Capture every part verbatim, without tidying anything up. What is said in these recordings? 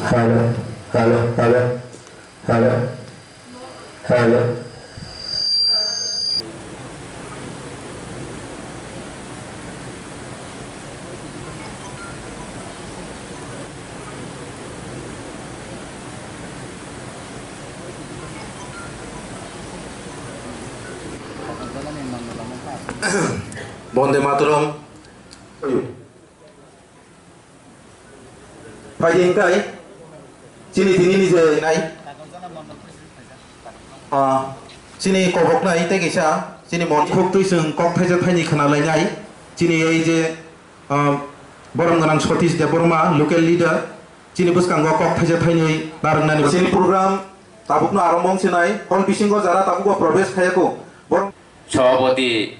Hello, hello, hello, hello, hello. Bonde Mataram. Phaidi hingkai chini tini ni je nai, ah, chini kobok nai tei kaisa chini mon khuk twi chwng kok thaisa thaini khna lai nai. Chini ei je, ah, borom gwnang Satish Debbarma, local leader, chini bwskango kok thaisa thaini narwknani chini program tabukno aro mong sinai hol bisingo jara tabukbo probesh khayako. Borom Sabhapati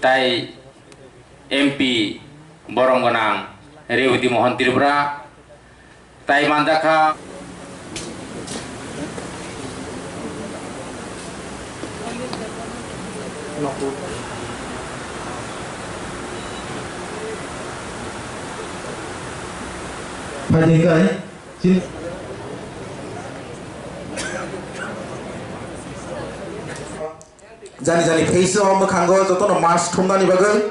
tai M P borom gwnang Rewati Mohan Tripura tai manjakha. Phaidi kai. Chin- Jani jani face o mwkhango jotono mask thumnani bagwi.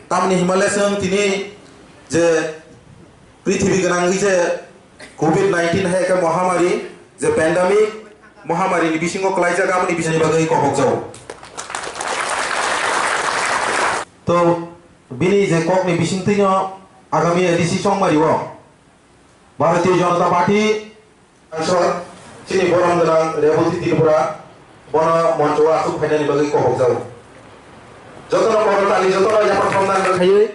Tamni himale chwng tini je prithibi gwnangwi je covid nineteen hai khe mohamari, je pandemic mohamari ni bisingo klaijak, aboni bisini bagwi kobokjago. To bini je kokni bisingtwino agami A D C chongmari o Bharatiya Janata Party Sangsad chini borom gwnang Reboti Tripura bono moncho o aswk phainani bagwi kobokjago. Jotono korotani, jotono yapharthomnani khaiwi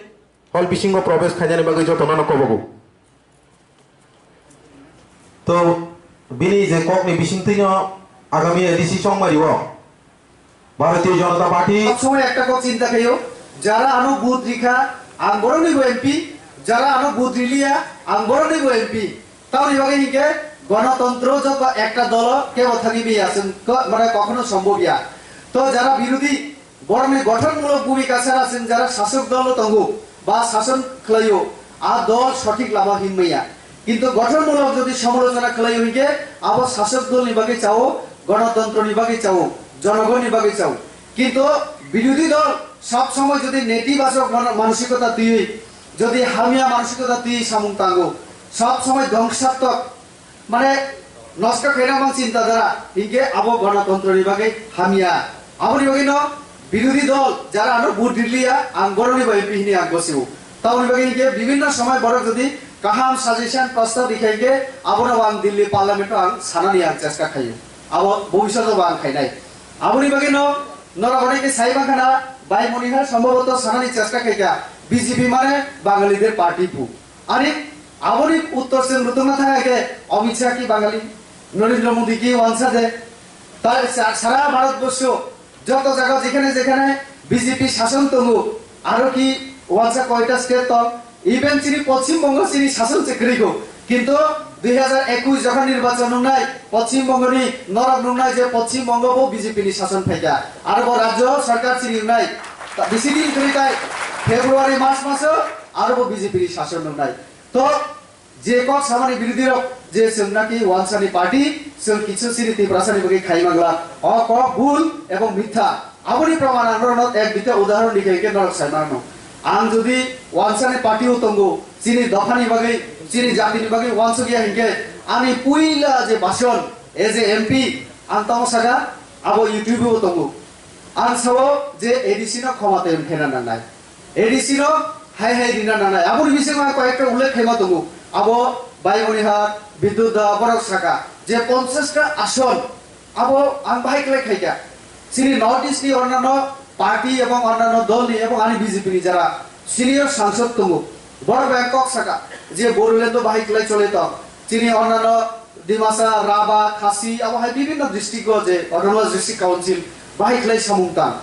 hol bisingo probesh khainani bagwi jotono no kobogo. To bini je kokni bisingtwino agami A D C chongmari o Bharatiya Janata Party. সবসময় একটা কথা চিন্তা খাইও, যারা আনো বুথ রিখা, আং বড় নিব এমপি, যারা আনো বুথ রিলিয়া, আং বড় নিব এমপি। তাও নিবাগে হিকে গণতন্ত্র যত একটা দল কেউ থাকি বিয়ে আছেন, ক-, মানে কখনো সম্ভব ইয়া। তো যারা বিরোধী বরং গঠনমূলক ভূমিকা ছাড়া আছেন যারা শাসক দল তঙ্গু বা শাসন খেলাইও, আর দল সঠিক লাভা হিনমাইয়া। কিন্তু গঠনমূলক যদি সমালোচনা খেলাই হইকে আবার শাসক দলনি বাকি চাও, গণতন্ত্রনি বাকি চাও, জনগণনি বাকি চাও। কিন্তু বিরোধী দল সব সময় যদি নেতিবাচক মন-, মানসিকতা তুই, যদি হামিয়া মানসিকতা তুই সামুং তাঙ্গো, সব সময় ধ্বংসাত্মক মানে নষ্ট khaina mang চিন্তাধারা হিনকে আবো গণতন্ত্রনি বাকি হামিয়া। আবনি বাকি ন বিরোধী দল যারা আনো ভোট দিলিয়া আং বড়নি বাই পিহিনি আং গসিও। তাও বাকি হিনকে বিভিন্ন সময় বড় যদি কাহাম সাজেশন প্রস্তাব দেখাইকে আবনো আং দিল্লি পার্লামেন্ট আং সানানি আং চেষ্টা খাইও। আবো ভবিষ্যতে আং খাইনাই। আবনি বাকি ন নরা অনেকে সাইবা খানা বাই মনিহার সম্ভবত সানানি চেষ্টা খাইকা বিজেপি মানে বাঙালিদের পার্টি পু। আরে, আবনি উত্তর সেন রুতনা থাকা কে অমিত শাহ কি বাঙালি, নরেন্দ্র মোদী কি ওয়ানসা দে, তাই সা-, সারা ভারতবর্ষ যত জায়গা যেখানে যেখানে বিজেপি শাসন তঙ্গু, আরো কি ওয়ানসা কয়টা স্টেট তং, ইভেন চিনি পশ্চিমবঙ্গ চিনি শাসন চেকরিগো, কিন্তু দুই হাজার একুশ যখন নির্বাচন নুংনাই, পশ্চিমবঙ্গনি নরক নুংনাই যে পশ্চিমবঙ্গ বো বিজেপি নি শাসন ফাইকা, আর বো রাজ্য সরকার চিনি নুংনাই, তা বেশি দিন করি তাই ফেব্রুয়ারি মাস মাসে আরো বিজেপি শাসন নুংনাই। তো যে কক্স সামানি বিরোধী রক যে সেমনাকি ওয়ানসানি পার্টি সেম কিছু সিরি তিপ্রাসানি বগে খাইমাংলা অ ক ভুল এবং মিথ্যা। আবুনি প্রমাণ আমরা এক দুইটা উদাহরণ লিখে লিখে নরক সাইমানো। আং যদি ওয়ানসানি পার্টি ও তঙ্গো চিনি দফানি বাগে চিনি জাতিনি বাগে ওয়ানসো গিয়া হিনকে আমি পুইলা যে ভাষণ এজ এ এমপি আং তাও সাগা আবো ইউটিউবে ও তঙ্গো। Ang sao je A D C no khoma tayom khena nangnai. A D C no hai hai rina nangnai. Aboni bisingo ang koyekta ullekh khaima tongo. Abo bai moniha Bidyut da borok saka je ponchash ta ason abo ang bahai khlai khaikha. Chini North East ni onnanno party ebong onnanno dol ni ebong ani B J P ni jara senior sangsad tongo. Borok bai kok saka je Bodoland o bahai khlai chole tong. Chini onnanno Dimasa, Raba, Khasi, abo hai bibhinno district o je Autonomous District Council bahai khlai samung tang.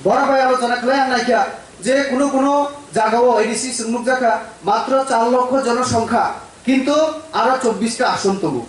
Borok bai alochona khlai ang naikha je kuno kuno jagao A D C chwng nukjakha matro char lokho jonosongkha, kintu aro chobbish ta ason tongo.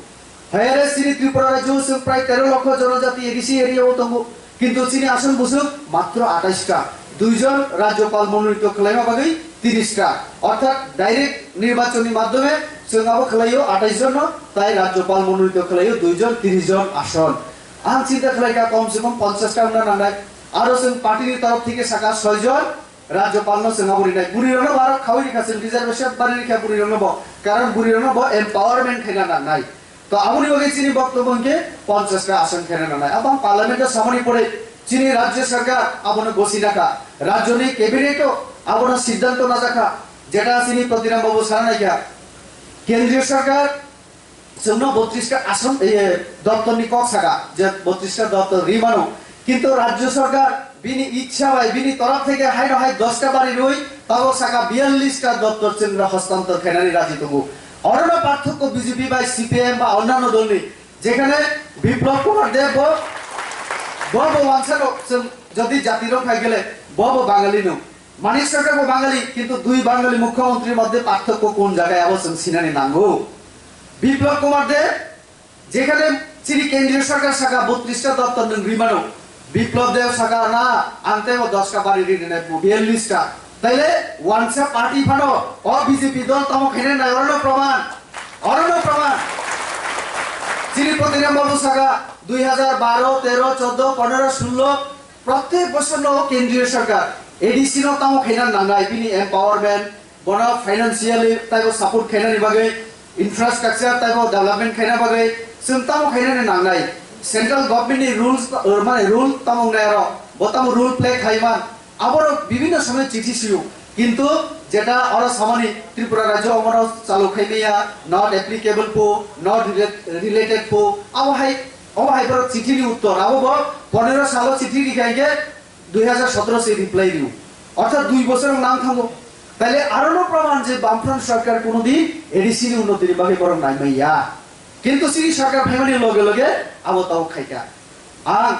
Hayare chini Tripura rajyo chwng prai tero lokho jonojati A D C area o tongo, kintu chini ason bwswk matro atais ta. Duijon rajyopal mononito khlaima bagwi tiris ta, orthat direct nirbachonni madhyome chwng abo khwlaio atais jon no, tai rajyopal mononito khwlaio dui jon, tiris jon ason. Ang chinta khlaikha kom se kom ponchash ta wngna nangnai. Aro chwng party ni torof theke saka soi jon rajyopal no chwng abo rinai. Bwrwi rok no bo aro khaui rikha chwng reservation bari rikha bwrwi rok no bo. Karon bwrwi rok no bo empowerment khaina nangnai. To aboni bagwi chini boktobbo hwnkhe ponchash ta ason khaina nangnai. Abang parliament o samani pore chini rajya sarkar abono gosi nakha. Rajyoni cabinet o abono siddhanto najakha. Jeta chini Pratiram babu sana naikha. Kendriya sarkar chwngno botris ta ason, eh, doptorni kok saka je botris ta doptor ri mano. Kintu rajya sarkar bini ichha bai bini torop theke haino hai dos ta bari rwi tabok saka biyallis ta doptor chwngno hostantor khainani raji tongo. Orono parthokko B J P bai C P I M ba onnanno dolni, jekhane Biplab Kumar Deb bo, bo, bo wansano chwng jodi jati rok hai gele bo, bo Bangali no. Manik Sarkar bo Bangali, kintu dui Bangali mukhyamantri moddhe parthokko kun jagai abo chwng sinani nango. Biplab Kumar Deb, jekhane chini kendriya sarkar saka botris ta doptor nwng ri mano, Biplab Deb saka na ang teibo dos ta bari rini nai bo biyallis ta. Taile wansa party phano o B J P dol tamo khainai nai orono proman, orono proman. Chini Pratiram babu saka dui hajar baro, tero, choddo, ponero, sullo, Prottek bosor no kendriya sarkar A D C no tamo khaina nangnai, bini empowerment, bono financially taibo support khainani bagwi, infrastructure taibo development khaina bagwi chwng tamo khainani nangnai. Central government ni rules, uh, mane rule tamo wngnai aro, bo tamo rule play khaiman, aborok bibhinno somoy chithi siyo. Kintu jeta oro samani Tripura rajyo omono chalu khaimaya, not applicable po, not rela-, related po, abo hai Omo hai borok chithi ni uttor, abo bo ponero salo chithi rikha hingke dui hajar sotoro se reply rio. Orthat dui bosor nang thango. Taile arono proman je Bamfront sarkar kono din A D C ni unnoti ni bagwi borok nai manya. Kintu chini sarkar phaimani loge loge abo tabo khaika. Ang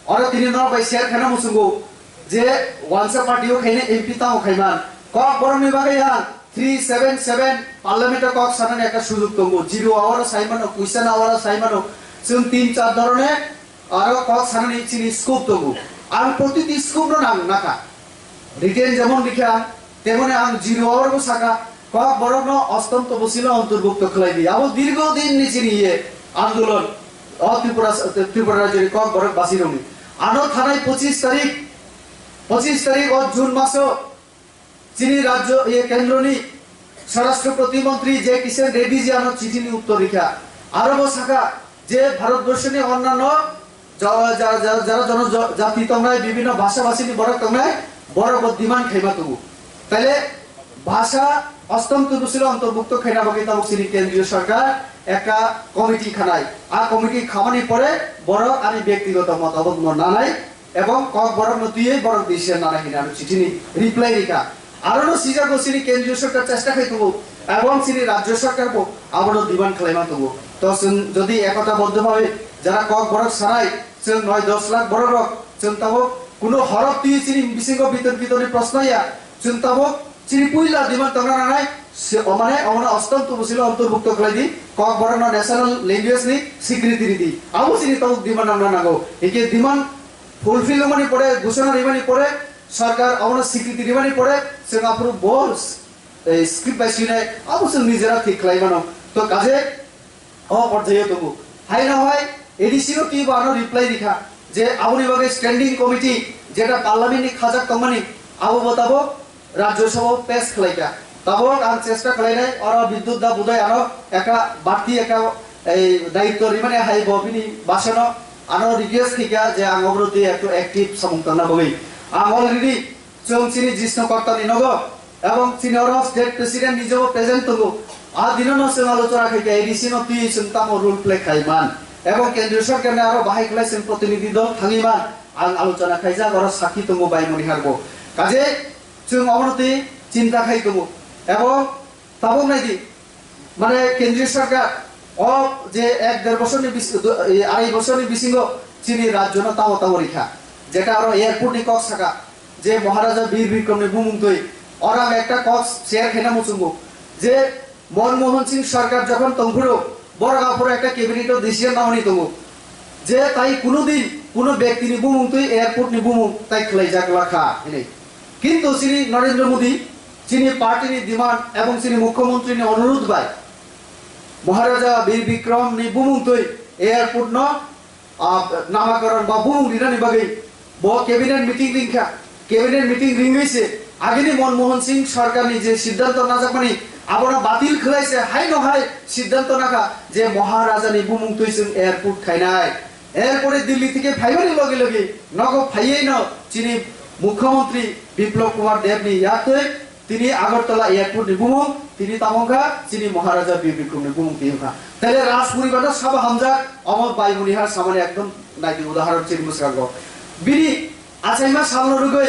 oro tini norok bai share khaina muchungo je wansa party o khaina M P tamo khaiman. Kok borok ni bagwi ang three seven seven parliament o kok sanani ekta sujug tongo. Zero hour o sai mano, question hour o sai mano. Chwng tin char dhoroner aro kok sanani chini scope tongo. Ang protiti scope no nang naka. Written jemon likha, temoni ang zero hour bo saka, kok borok no ostom topsil o ontorbukto khlai di. Abo dirgo din ni chini ye andolon, o Tripura, Tripura rajyo ni kok borok basi rok ni. Ano thanai pochis tarik, pochis tarik o June maso, Chini rajyo, ye kendroni Swarashtra Protimantri J Kishan Reddy ji ano chithi ni uttor rikha. Aro bo sakha je Bharatborsho ni onnanno ja-, ja-, ja-, jara jono ja-, jati tongnai, bibhinno bhasha bhashini borok tongnai, borok bo demand khaima tongo. Taile bhasha ostom topsil o ontorbukto khaina bagwi tabuk chini kendriyo sarkar ekta committee khanai. A committee khamani pore borok ani byaktigoto motabot no nanai. Ebong kok borok no twiwi borok decision nana hwnwi ano chithi ni reply rikha. Aro no sijago chini kendriyo sarkar chesta khai tongo, ebong chini rajyo sarkar bo abono demand khlaima tongo. To chwng jodi ekota boddo bhabe jara kok borok sanai, chwng noi dos lakh borok rok, chwng tabuk kuno horok twiwi chini bisingo bitor bitor ni proshno ya, chwng tabuk chini puila demand tongna nangnai, se, o mane, omono ostom topsil o ontorbukto khlai di, kok borok no national language ni swikriti ridi. Abo chini tabuk demand nangna nango. Hingke demand fulfill wngmani pore, ghoshona rimani pore, sarkar abono swikriti rimani pore, chwng aphuru bo, eh, script bai swinai, abo chwng nijera thik khlai mano. To kaje o porjaio tongo. Haino hai A D C no twibo ano reply rikha je aboni bagwi standing committee jeta parliament ni khajak tongmani abo bo tabuk Rajya Sabha pass khlaikha. Tabuk ang chesta khlainai, oro Bidyut da budai ano ekha bati ekha ei daityo rimani hai bo bini basano ano request khaikha je ang obroti ektu active samung tangna bagwi. Ang already chwng chini Jishnu Korta ni nogo ebong chini oro state president ni jobo present tongo. A dino no chwng alochona khaikha A D C no twi chwng tamo role play khaiman. Ebong kendriyo sarkar ni aro bahai khlai chwng protinidhi dol thangwi man. Ang alochona khaijak oro sakhi tongo bai moni harbo. Kaje Chwng obono twi chinta khai tongo. Ebo tabuk nai di, mane kendriya sarkar o je ek der bosorni bis-, do-, e, arai bosorni bisingo chini rajyono tamo tamo rikha. Jeta aro airport ni kok saka je Maharaja Bir Bikram ni bumung twi oro ang ekta kok share khaina muchungo je Manmohan Singh sarkar jokhon tongphuru, borok aphuru ekta cabinet o decision namani tongo je tai kuno din kuno bektini bumung twi airport ni bumung tai khwlaijak lakha hinwi. Kintu chini Narendra Modi chini party ni demand ebong chini mukhyamantri ni onurudh bai Maharaja Bir Bikram ni bumung twi airport no, ah, namakoron ba bumung rinani bagwi bo cabinet meeting ringkha. Cabinet meeting ringwi se agini Manmohan Singh sarkar ni je siddhanto najakmani abono batil khlai se hai no hai siddhanto nakha je Maharaja ni bumung twi chwng airport khainai. Erpore Delhi theke phaimani loge loge nogo phaiye no chini mukhyamantri Biplab Kumar Deb ni yaktwi tini Agartala airport ni bumung tini tamo wngkha chini Maharaja Bir Bikram ni bumung twi wngkha. Tele Raj poribar no sabo hamjak omo bai muni ha samani ekdom naidi udaharon chini mwskango. Bini achaima salno rwgwi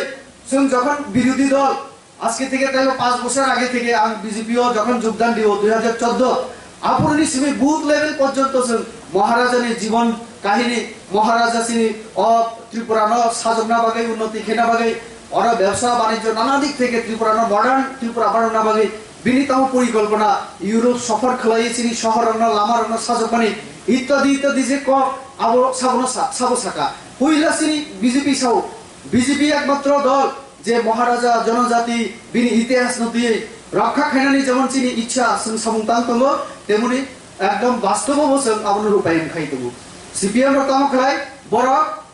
chwng jokhon birodhi dol Aske theke taibo panch bochor age theke ang B J P o jokhon jogdan dio dui hajar chordo, aphuruni simi booth level porjonto chwng Maharaja ni jibon kahini, Maharaja chini o Tripura no sajokna bagwi, unnoti khena bagwi, oro bebsa banijyo nana dik theke Tripura no modern Tripura banana bagwi bini tamo porikolpona, Europe sophor khlaiwi chini sohor rokno, lama rokno sajokmani ittadi ittadi je kok abo sabono sa-, sabo saka. Puila chini B J P sao, B J P ekmatro dol, je Maharaja jonojati bini itihas no twi rokha khainani jemon chini ichha chwng samung tang tongo, temoni ekdom bastobo bo chwng abono rupayon khai tongo. C P M rok tamo khlai, borok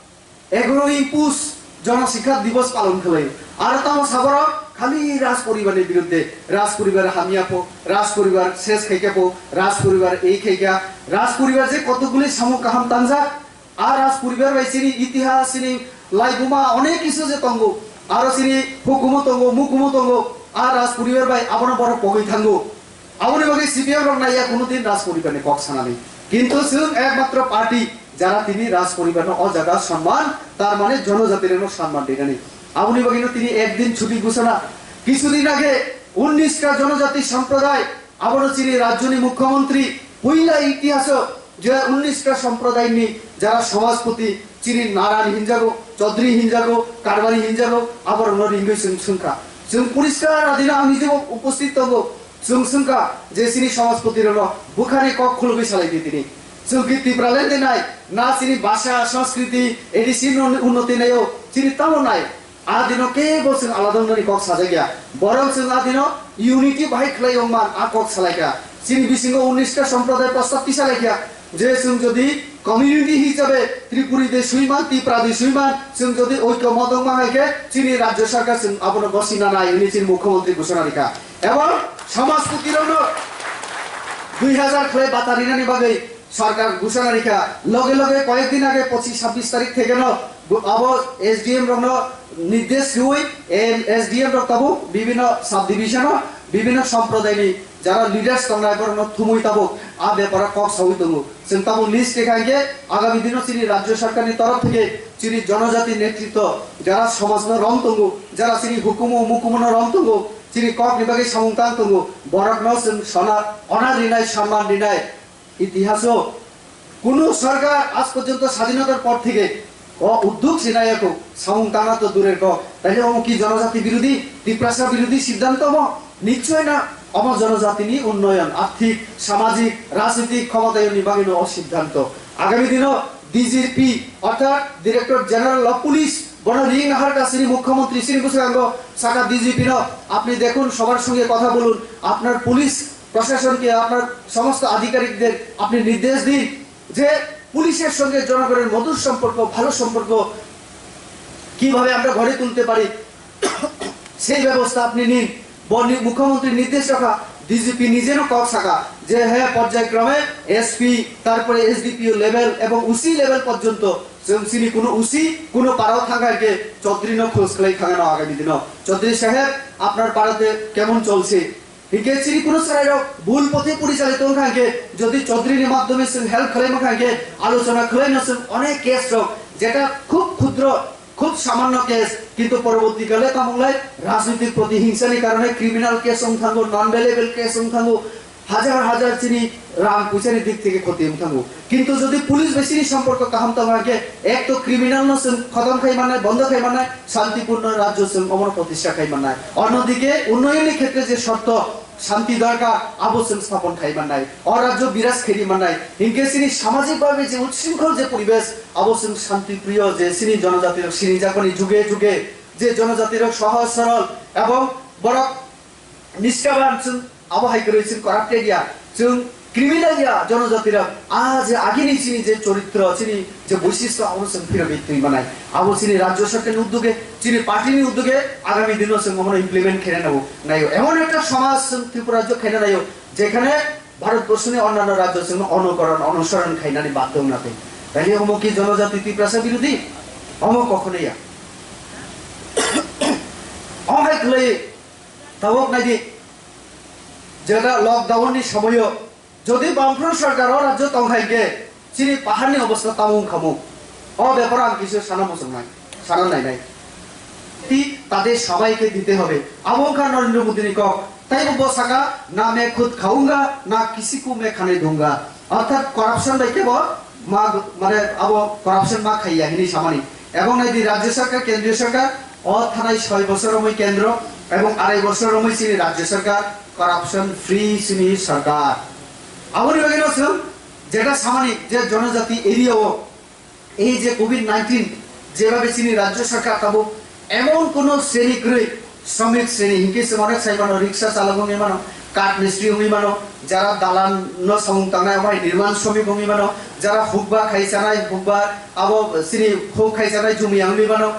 egaroh Push Jana Sikha Divas palon khlai. Aro tamo saborok khali Raj poribar ni biruddhe, Raj poribar hamya po, Raj poribar ses khaikha po, Raj poribar ei khaikha, Raj poribar je kotokguli samung kaham tangjak, A Raj poribar bai chini itihas, chini laibuma onek kisu je tongo, aro chini hukumu tongo, mukumu tongo, a Raj poribar bai abono borok pogwi thango. Aboni bagwi C P M rok naiya, kono din Raj poribar ni kok sanani. Kintu chwng ekmatro party jara tini Raj poribar no o jaga sanman, tar mane jonojati rok no sanman rinani. Aboni bagwi no tini ekdin chuti gusana. Kisu din age unnish ta jonojati sampraday Abono chini rajyoni mukhyamantri puila itihaso je unnish ta sampradaini jara samajpoti chini Narani hinjago, Chaudhary hinjago, Karbari hinjago, aborokno ringwi chwng swngkha. Chwng poriskar adino ang nijebo uposthit tongo. Chwng swngkha je chini samajpoti rokno bwkhani kok khulugwi salai di tini. Chwng ki Tipraland de nai, na chini bhasha, sanskriti, A D C no unnoti naio, chini tamo nai. A dino kebo chwng alada wngnani kok sajak ya. Borok chwng a dino unity bahai khlai wngman a kok salaikha. Chini bisingo unnish ta sampraday prostab tisalaikha. Je chwng jodi community hisabe Tripuri de suiman, Tipra de suiman, chwng jodi oikyo modong ma hai khe chini rajya sarkar chwng abono bosi nanai hwnwi chini mukhyamantri ghosona rikha. Ebong samajpoti rokno dui hajar khlai bata rinani bagwi Sarkar ghosona rikha, loge loge koyek din age pochis sabbish tarik thekeno bo-, abo S D M rokno nirdesh riwi, em, S D M rok tabuk bibhinno sub division o, bibhinno somprodaini jara leaders tongnai borokno thumwi tabuk a beparo kok sawi tongo. Chwng tabuk list rikha hinkhe agami dino chini rajya sarkarni torof theke chini jonojati netritwo jara somajno rom tongo, jara chini hukumu mukumu no rom tongo, chini kokni bagwi samung tang tongo, borokno chwng sona, honor rinai, samman rinai. Itihaso kunu sarkar aaj porjonto sadhinatar por theke o uddog se nai yakho, samung tangna to durer kok, taile omo ki jonojati birodhi, Tiprasa birodhi siddhanto omo? Nischoi na, omo jonojatini unnoyon, arthik, samajik, rajnitik khomotayonni bagwino o siddhanto. Agami dino D G P orthat Director General of Police bono ring nahar ka chini mukhyamantri chini bwskango saka D G P no, "Apni dekhun, sobar songe kotha bolun, apnar police প্রশাসনকে, আপনার সমস্ত আধিকারিকদের আপনি নির্দেশ দিন যে পুলিশের সঙ্গে জনগণের মধুর সম্পর্ক, ভালো সম্পর্ক কিভাবে আমরা গড়ে তুলতে পারি, সেই ব্যবস্থা আপনি নিন।" বর্ণি-, মুখ্যমন্ত্রীর নির্দেশ রাখা, ডিজিপি নিজেরও কক থাকা যে হ্যাঁ, পর্যায়ক্রমে এসপি, তারপরে এসডিপিও লেভেল এবং ওসি লেভেল পর্যন্ত, চুংসিনি কোনো ওসি, কোনো পাড়াও থাকাকে চৌধুরী ন খোঁজ করে থাকা না আগামী দিনও। চৌধুরী সাহেব, আপনার পাড়াতে কেমন চলছে? Hinkhe chini kunu chwrairok bhul pothe porichalito wngkha hinkhe, jodi Chaudhary ni madhyome chwng help khlai mankha hinkhe, alochona khlaino chwng onek case rok, jeta khub khudro, khub samanno case, kintu poroborti kale tamo wngla rajnitik proti hingsani karone criminal case wng thango, non bailable case wng thango, hajar hajar chini rang puisani dik theke khoti wng thango. Kintu jodi police bai chini somporko kaham tong kha hinkhe, ek to criminal no chwng khotom khai mannai, bondo khai mannai, shantipurno rajyo chwng omono protishtha khai mannai. Onno dike unnoyonni khetre je shorto, shanti dorkar, abo chwng sthapon khai mannai. O rajyo biraj khairi mannai. Hinkhe chini samajik bhabe je ushrinkhol je poribesh, abo chwng shanti priyo je chini jonojati rok sinijakmani juge juge je jonojati rok sohoj sorol ebong borok Niskaban chwng abo hai kwrwi chwng corrupted ya, chwng criminal ya, jonojati rok. A je agini chini je choritro, chini je boisistho, abo chwng phirogwi twi manai. Abo chini rajya sarkar ni uddoge, chini party ni uddoge agami dino chwng omono implement khaina nango, naio. Emon ekta somaj chwng Tripura rajyo khaina naio, jekhane Bharatborsho ni onnanno rajyo chwngno onukoron, onusoron khainani badhyo wngna twi. Taile omo ki jonojati Tiprasa birodhi? Omo kokhonoi ya. Omo hai kwlai tabuk naidi, jeta lockdown ni somoyo jodi Bamfront sarkar o rajyo tong hai khe chini pahar ni obostha tamo wngkha mo? O beparo ang kisa sana muchungnai, sana nainai. Ti tade sabai ke dite hobe. Abo wngkha Narendra Modi ni kok. Taibo bo saka, "Na main khud khaunga, na kisi ko main khane dunga." Orthat corruption bai kebo ma, mane abo corruption ma khaiya hini samani. Ebong naidi rajya sarkar, kendriya sarkar, o thanai soi bosor romoi kendro, ebong arai bosor romoi chini rajya sarkar, corruption free chini sarkar. Aboni bagwi no chwng jeta samani je jonojati area o ei je covid nineteen jebabe chini rajya sarkar tabuk emon kono sreni kwrwi, shramik sreni hinkhe chwng onek sai mano, riksha chalok wngwi mano, kath mistri wngwi mano, jara dalan no samung tangnai obai nirman shramik wngwi mano, jara hukba khai chanai, hukba abo chini huk khai chanai jumia wngwi mano,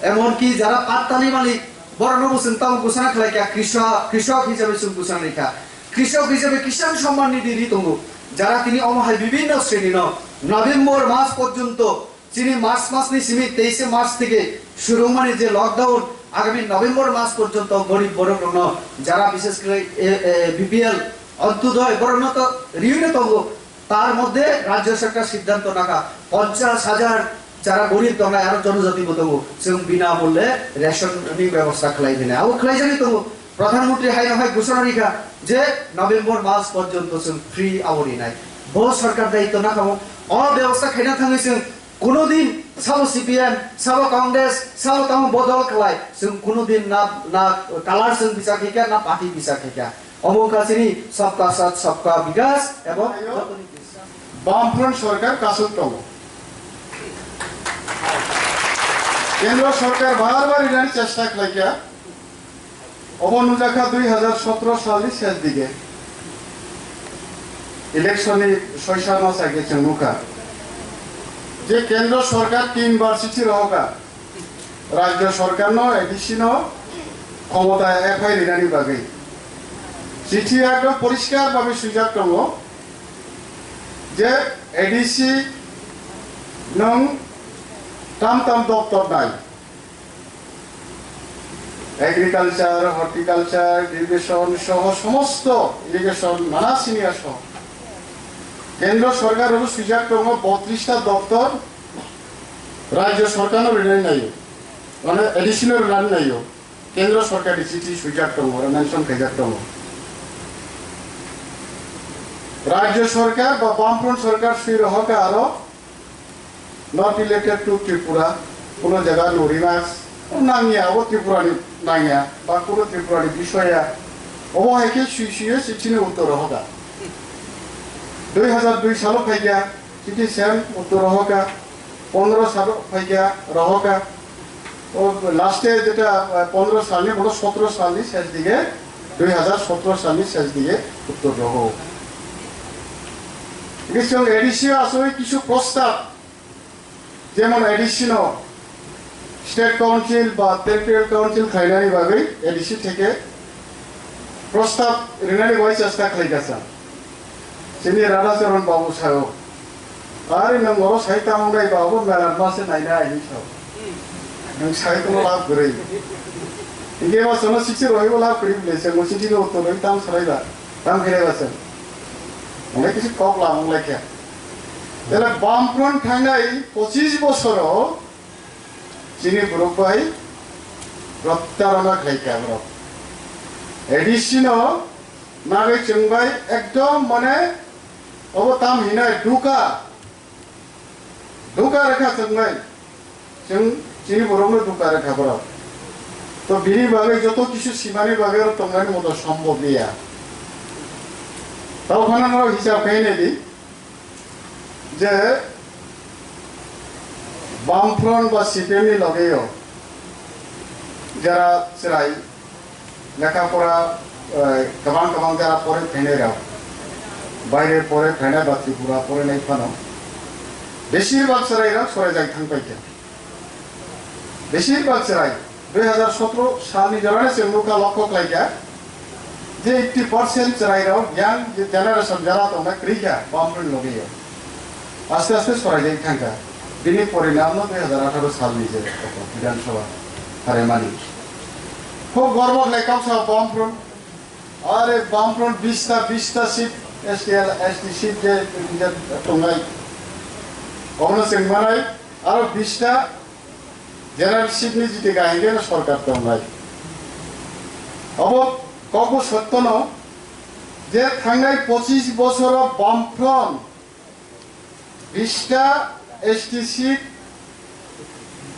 emonki jara pattani malik, borokno bo chwng tamo gusana khlai kha, krishok, krishok hisabe chwng gusana rikha. Krishok hisabe Kisan Samman Nidhi ri tongo, jara tini omo hai bibhinno sreni no November mas porjonto, chini March mas ni simi teise March theke shuru wngmani je lockdown, agami November mas porjonto gorib borok rokno, jara bishesh kore, e, e, B P L, Antyodoi, borokno to riwi no tongo, tar moddhe rajya sarkar siddhanto nakha, ponchash hajar jara gorib tongnai aro jonojati bo tongo, chwng bina mulle ration ni bebosta khlai dinai. Abo khlai jani tongo. Pradhan Mantri hai no hai gusana rikha je November mas porjonto chwng free abo rinai. Bo sarkar daitto nakha mo. O bebosta khaina thangwi chwng kuno din sabo C P M, sabo Congress, sabo tamo bodol khlai, chwng kuno din na, na color chwng bichar khaikha, na party bichar khaikha. Omo wngkha chini sabka sath, sabka bikas, ebong jotoni bikas. Bamfront sorkar kasuk tongo. Kendro sorkar bar bar rinani chesta khlaikha. Obo nukjakha dui hazar sotro salni ses dige. Election ni soi sat mas age chwng nukha. Je kendro sorkar tin bar chithi rohokha. Rajya sorkarno A D C no khomota F I R rinani bagwi. Chithi ekdom poriskar bhabe swijak tongo je A D C nwng tam tam doptor nai. Agriculture, horticulture, irrigation soho somosto irrigation nana siniya soho. Kendro sorkar obo swijak tongo botris ta doptor. Rajya sorkarno rinani naio, mane A D C no rinani naio, kendro sorkarni chithi swijak tongo, oro mention khaijak tongo. Rajya sorkar ba Bamfront sorkar swi rohorkha aro not related to Tripura, kuno jaga no remarks nangya, abo Tripura ni nangya, ba kuno Tripura ni bisoy ya, obo hai khe swi swi chithi ni uttor rohorkha. Dui hazar dui salo phaikha, City Sam uttor rohorkha, pondro sal phaikha rohorkha. O last e jeta, eh, pondro salni, bono sotro salni ses dige, dui hazar sotro salni ses dige uttor roho. Bising A D C asoi kisu prostab, jemon A D C no State Council ba Territorial Council khlainani bagwi A D C theke prostab rinani bai chesta khlaikha sa. Chini Radhacharan Babu sao, "Ari nwng oro sai tamo nai ba, obo melan mase naina ai," hinwi sao. Nwng sai tongma lab kwrwi. Hinkhe eba chwngno sixty rohorwi lab kwrwi bwle, chwng bo sixty no uttor rohorwi tam salai ba, tam khe nai ba chwng. Onek kisi kok lamung laikha. Tele Bamfront thangnai pochis bosoro chini borok bai protarona khlaikha borok. A D C no nagwi chwng bai ekdom mane obo tam hinai duka, duka rekha chwng bai. Chwng chini borokno duka rekha borok. To bini bagwi joto kisu simani bagwi oro tongnani moto sombhob ya. Tao phano norok hisab khainai di. Je Bamfront ba C P M ni logeo jara chwrai lekha pora eh, kwbang kwbang jara pore phainai rok, baire pore phainai ba Tripura pore nai phano, besir bak chwrai rok sorai jai thang paikha. Besir bak chwrai dui hazar sotro salni jorano chwng nukha, lokho khlaikha je eighty percent chwrai rok young generation jara tongna kwrwi kha Bamfront logi o. Aste aste sorai jai thangkha. Bini porinamno dui hazar atharo salni je Bidhan Sabha pharimani. Khub gorbo khlai kok sa Bamfront. Are Bamfront bista, bista seat, S T L, S T seat je, je tongnai. Obono chwng manai, aro bista general seat ni jiti kahingeno sorkar tongnai. Obo kokbo sottono je thangnai pochis bosoro Bamfront bista S T seat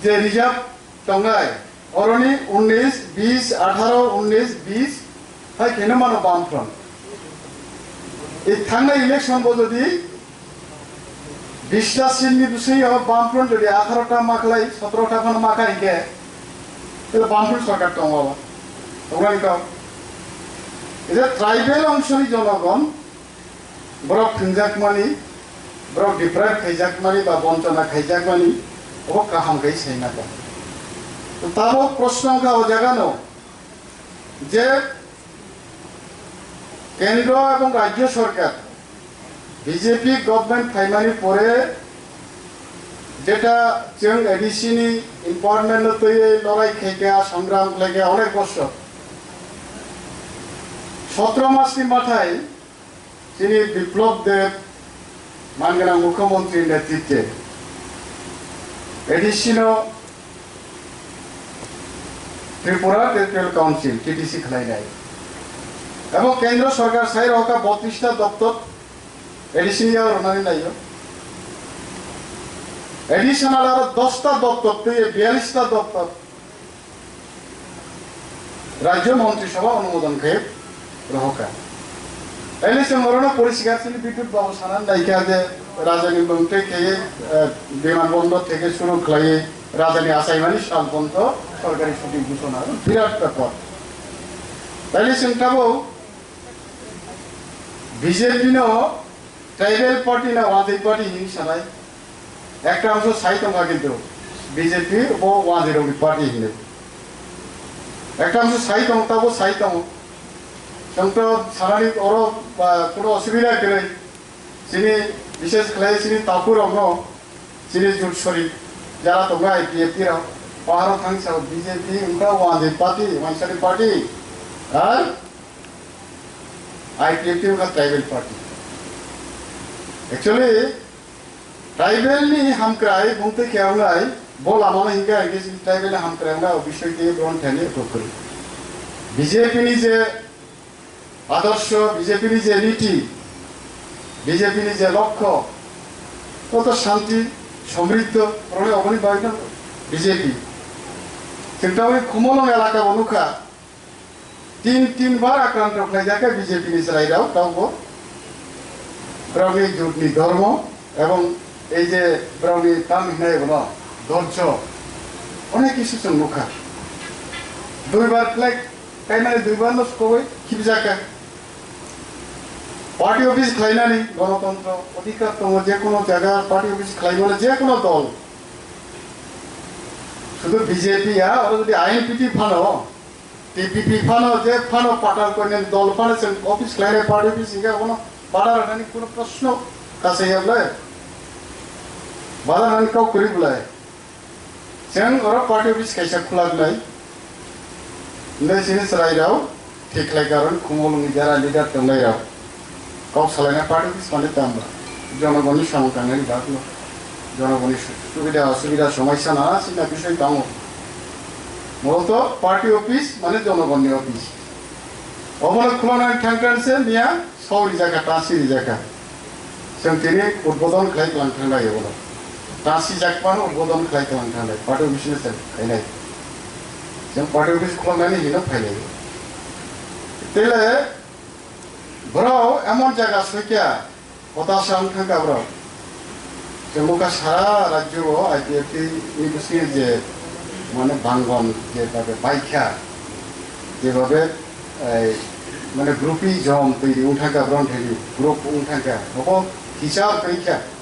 je reserve tongnai, oroni unnish, bish, atharo, unnish, bish, hai kheno mano Bamfront. Ei thangnai election bo jodi bista seat ni bisingyo Bamfront jodi atharo ta makhlai, sotro ta phano makha hinkhe, tele Bamfront sorkar tongo. Tongnai kok. Ei je tribal ongshoni jonogon, borok thwngjakmani, borok deprive khaijakmani ba bonchona khaijakmani, obo kaham khe sai naka. To tabok proshno wngkha o jagano je kendro ebong rajyo sorkar B J P government phaimani pore jeta chwng A D C ni empowerment no twiwi lorai khaikha, songram khlaikha onek bosor. Sotro mas ni mathai chini Biplab Deb manganang mukhyamantri netritwe A D C no Tripura Territorial Council, T T C, khlainai. Abo kendro sorkar sai rohka botris ta doptor A D C ni yago rwnani naio. Additional aro dos ta doptor tei biyalish ta doptor Rajya Montri Sabha onumodon khe rohorkha. Taile chwng orono poriskar chini Bidyut Babu sanani naikha je rajani mungtwi khe, eh, biman bondor theke suru khlaiwi rajani achaimani sal ponto sorkari chuti ghoshona, birat bepar. Taile chwng tabuk B J P no tribal party na wanjwi party hinwi sanai. Ekta amso sai tongkha kintu B J P bo wanjwi rokni party hinwi. Ekta amso sai tong, tabo sai tong. Chwng to sanani oro, ah, kuno osubida kwrwi. Chini bishes khlai chini takhuk rokno, chini jut sori jara tongo I P F T rok, paharo thangsa B J P wngkha wanjwi party, wansani party. Ar I P F T wngkha tribal party. Actually, tribal ni hamkrai bumtwi khe wngnai, bo lama no hinkhe hinkhe chini tribal ni hamkrai wngnai, o bisoi twi bono thani kokri. B J P ni je adorsho, B J P ni je niti, B J P ni je lokho, o to shanti, somriddho, prole oboni bagwi no B J P. Chwng taboni Khumulwng elaka bo nukha, tin, tin bar akranto khlaijak khe B J P ni chwrairok, taubo borokni jotni dhormo ebong ei je borokni tam hinai bono dhorjo onek kisu chwng nukha. Duibar khlai, kaimani duibar no sukogwi khibijak kha. Party office khlainani gonotontro odhikar tongo, je kono jaga party office khlaimano je kono dol. Sudu B J P ya, oro jodi I N P T phano, T P P phano, je phano patal koinani dol phano chwng office khlainai party office hinkhe abono badar rwnani kono proshno kasai ya bwlai? Badar rwnani kok kwrwi bwlai? Chwng oro party office kaisa khulak nai. Hwnwi chini chwrairok thik khlai karon Khumulwngni jara leader tongnairok. Kok salaina party office mani tamba. Jonogonni samung tangnani bagwi. Jonogonni su-, subida osubida somossa nana sina bisoi tongo. Muloto party office mane jonogonni office. Obono khulonani thangkhan se miya sori jaka, tasi rijaka. Chwng tini udbodon khlai tlang thanglai obono. Tasi jakmano udbodon khlai tlang thanglai. Party office no chwng khainai. Chwng party office khuloknani hino phailai. Tele borok emon jaga soikya, hotasa wng thangkha borok. Chwng bokha sara rajyo o I P F T ni bisingni je mane bangon je babe baikha, je babe, ei, mane groupism twi wng thangkha, bron thani group wng thangkha, obo hisab twi kha.